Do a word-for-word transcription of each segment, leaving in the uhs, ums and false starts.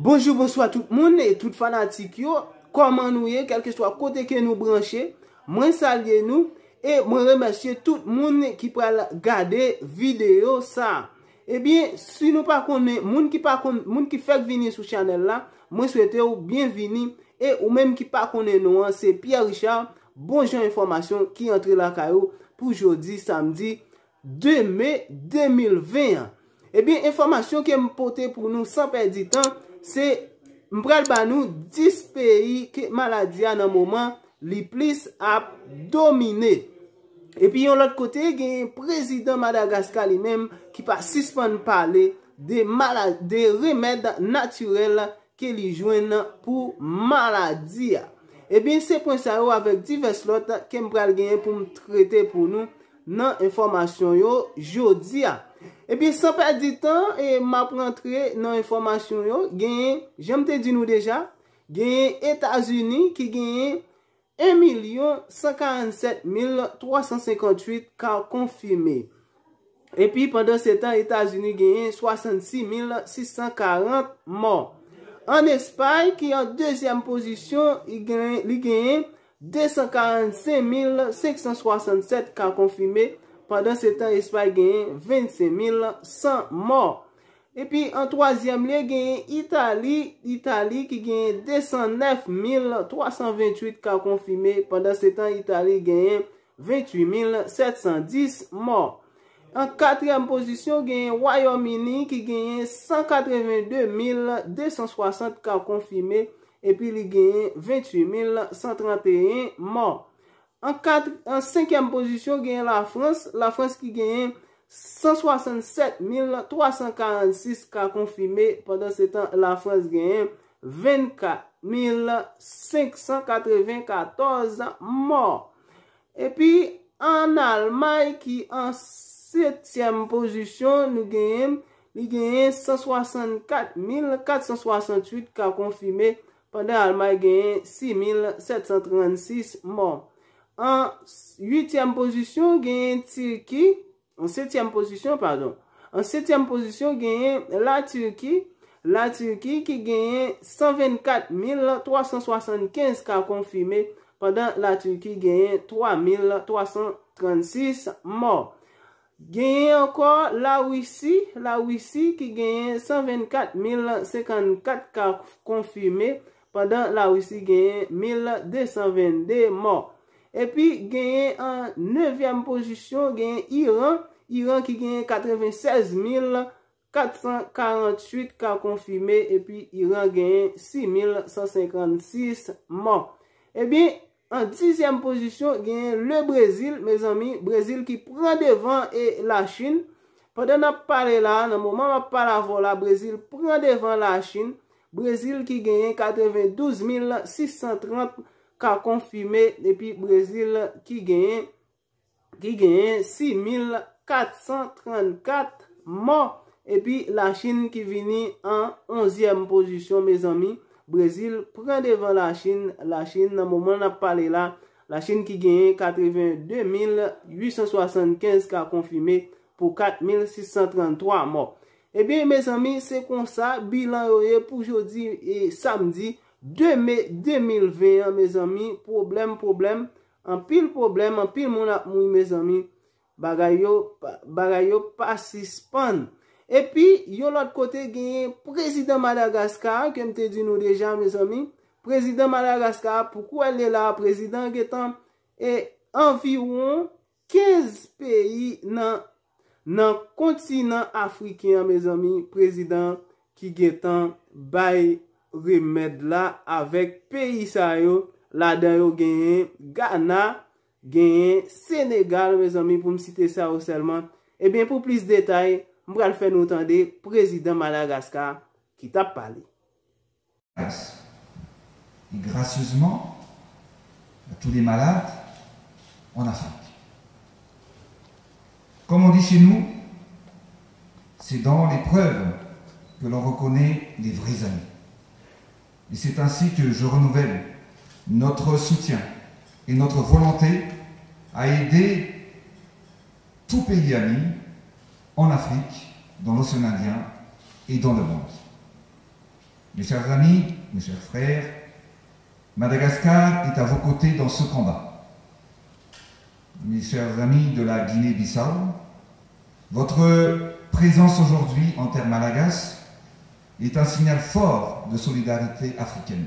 Bonjou, bonswa tout moun e tout fanatik yo. Kòman nou ye? Kèlkeswa kote ke nou branche, mwen salye nou e mwen remèsye tout moun ki pral gade videyo sa. Ebyen, si nou pa konnen, moun ki pa konn, moun ki fèk vini sou chanèl la, mwen swete w byenvini. E ou menm ki pa konnen non an, se Pierre Richard, bon jan enfòmasyon ki antre lakay ou pou jodi samdi de me de mil ven an. Ebyen, enfòmasyon ke m pote pou nou san pèdi tan, se m pral ba nou dis peyi ke maladi a nan moman li plis ap domine. Epi yon lòt kote, gen prezidan Madagaska li menm ki pa sispann pale de mala-, de remèd natirèl ke li jwenn pou maladi a. Ebyen, se pwen sa yo avèk divès lòt ke m pral genyen pou m trete pou nou nan enfòmasyon yo jodi a. Ebyen, san pèdi tan, e m ap rantre nan enfòmasyon yo, genyen, jan m te di nou deja, genyen Etazini ki genyen en milyon san karannsèt mil twa san senkantuit ka konfime. Epi, pandan se tan, Etazini genyen swasannsis mil sis san karant mò. An Espay, ki an dezyèm pozisyon, li genyen, li genyen de san karannsenk mil senk san swasannsèt ka konfime. Pandan se tan, Espay genyen vennsenk mil san mò. Epi, an twazyèm lye, genyen Itali, Itali ki genyen de san nèf mil twa san venntuit ka konfime. Pandan se tan, Itali genyen venntuit mil sèt san dis mò. An katriyèm pozisyon, genyen Wayòm Ini ki genyen san katrevenn de mil de san swasant ka konfime, epi li genyen venntuit mil san tranteyen mò. An kat-, an senkyèm pozisyon, genyen Lafrans, Lafrans ki genyen san swasannsèt mil twa san karannsis ka konfime, pandan se tan, Lafrans genyen vennkat mil senk san katrevenkatòz mò. Epi, an Almay, ki an setyèm pozisyon, nou genyen, li genyen san swasannkat mil kat san swasantuit ka konfime, pandan Almay genyen sis mil sèt san trannsis mò. An uityèm pozisyon, genyen Tirki, an setyèm pozisyon, padon. An setyèm pozisyon, genyen Latirki, Latirki ki genyen san vennkat mil twa san swasannkenz ka konfime, pandan Latirki genyen twa mil twa san trannsis mò. Genyen ankò Larisi, Larisi ki genyen san vennkat mil senkannkat ka konfime, pandan Larisi genyen mil de san vennde mò. Epi genyen an nevyèm pozisyon, genyen Iran, Iran ki genyen katrevensèz mil kat san karanntuit ka konfime, epi Iran genyen sis mil san senkannsis mò. Ebyen, an dizyèm pozisyon, genyen le Brezil, mezanmi, Brezil ki pran devan e Lachin. Pandan n ap pale la, nan moman m ap pale avè w la, Brezil pran devan Lachin. Brezil ki genyen katrevendouz mil sis san trant ka konfime, epi Brezil ki genyen, ki genyen sis mil kat san trannkat mò, epi Lachin ki vini an onzyèm pozisyon, mezanmi. Brezil pran devan Lachin, Lachin, nan moman n ap pale la, Lachin ki genyen katrevenndemil uit san swasannkenz ka konfime pou katmil sis san tranntwa mò. Ebyen, mezanmi, se konsa bilan yo ye pou jodi, e, samdi de me de mil ven an, mezanmi. Pwoblèm, pwoblèm, anpil pwoblèm, anpil moun ap mouri, mezanmi. Bagay yo, bagay yo pa sispann. Epi, yon lòt kote, genyen prezidan Madagaskar, ke m te di nou deja, mezanmi. Prezidan Madagaskar, pou kwè l ye la, prezidan gentan, e, anviwon kenz peyi nan, nan kontinan afriken an, mezanmi, prezidan ki gentan bay remèd la avèk peyi sa yo, ladan yo genyen Gana, genyen Senegal, mezanmi, pou m site sa yo sèlman. Ebyen, pou plis detay, m pral fè nou tande prezidan Madagaskar ki t ap pale. Et gracieusement à tous les malades en Afrique. Comme on dit chez nous, c'est dans l'épreuve que l'on reconnaît les vrais amis. Et c'est ainsi que je renouvelle notre soutien et notre volonté à aider tout pays ami en Afrique, dans l'océan Indien et dans le monde. Mes chers amis, mes chers frères, Madagascar est à vos côtés dans ce combat. Mes chers amis de la Guinée-Bissau, votre présence aujourd'hui en terre malagasy est un signal fort de solidarité africaine.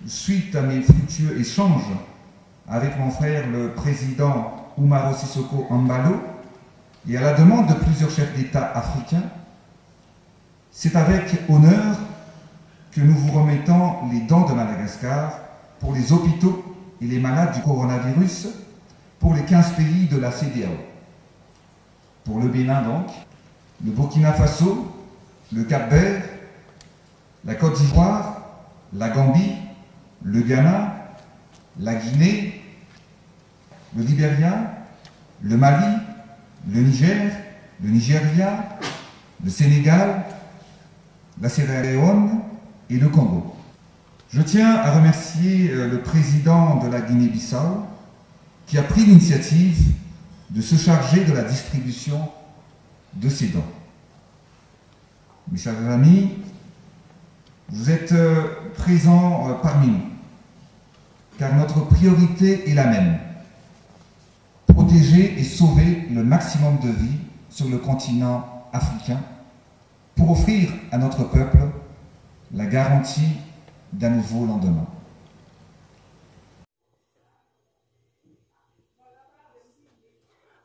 Suite à mes fructueux échanges avec mon frère le président Umaro Sissoco Embaló et à la demande de plusieurs chefs d'État africains, c'est avec honneur que nous vous remettons les dons de Madagascar pour les hôpitaux et les malades du coronavirus pour les quinze pays de la CEDEAO. Pour le Bénin donc, le Burkina Faso, le Cap-Vert, la Côte d'Ivoire, la Gambie, le Ghana, la Guinée, le Libéria, le Mali, le Niger, le Nigeria, le Sénégal, la Sierra Leone et le Congo. Je tiens à remercier euh, le président de la Guinée-Bissau qui a pris l'initiative de se charger de la distribution de ces dons. Mes chers amis, vous êtes euh, présents euh, parmi nous, car notre priorité est la même. Protéger et sauver le maximum de vies sur le continent africain pour offrir à notre peuple la garantie d'un nouveau lendemain.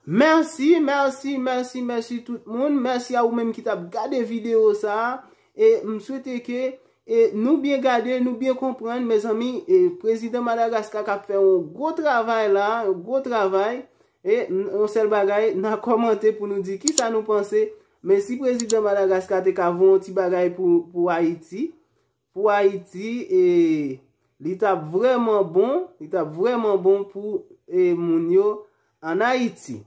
Mèsi, mèsi, mèsi, mèsi tout moun. Mèsi a ou menm ki t ap gade videyo sa a. E m swete ke e nou byen gade, nou byen konprann, mezanmi, e prezidan Madagaska k ap fè yon gwo travay la, yon gwo travay. E n- yon sèl bagay, n a kòmante pou nou di kisa nou panse. Men si prezidan Madagaska te ka voye yon ti bagay pou, pou Ayiti, pou Ayiti, e li t ap vrèman bon, li t ap vrèman bon pou e moun yo ann Ayiti.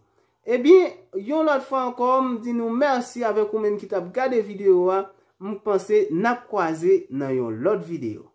Ebyen, yon lòt fwa ankò, m di nou mèsi avèk ou menm ki t ap gade videyo a. M panse n ap kwaze nan yon lòt videyo.